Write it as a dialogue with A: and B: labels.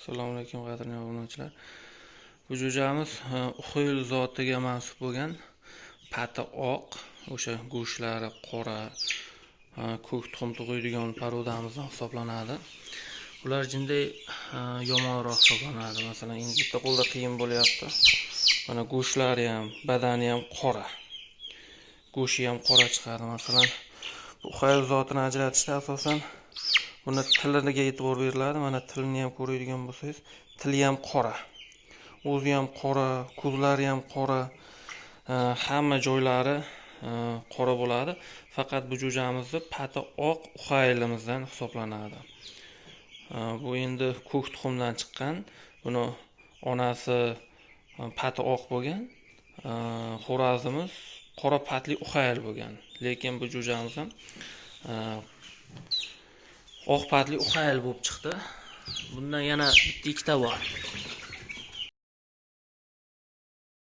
A: Assalomu alaykum, qadrli obunachilar. Bu jo'jamiz uxil zotiga mansub bo'lgan, pati oq, o'sha go'shtlari qora, ko'k tuxum tug'iydigan parodamizdan hisoblanadi. Ular jinday yomonroq hisoblanadi. Masalan, endi bitta qo'lda qiyin bo'lyapti. Mana go'shtlari ham, badani ham qora. Go'shti ham qora chiqadi. Masalan, bu uxayl zotini ajratishda asosan buni tiliga e'tibor beriladi. Mana tilini ham ko'radigan bo'lsangiz, tili ham qora. O'zi ham qora, ko'zlari ham qora, hamma joylari qora bo'ladi. Faqat bu jo'jamizni pati oq uxaylimizdan hisoblanadi. Bu endi ko'k tuxumdan chiqqan. Buni onasi pati oq bo'lgan. Xo'razimiz qora patli uxayl bo'lgan. Lekin bu jo'jamiz ham oq patli uxayl bo'lib chiqdi. Bundan yana bitta ikkita bor.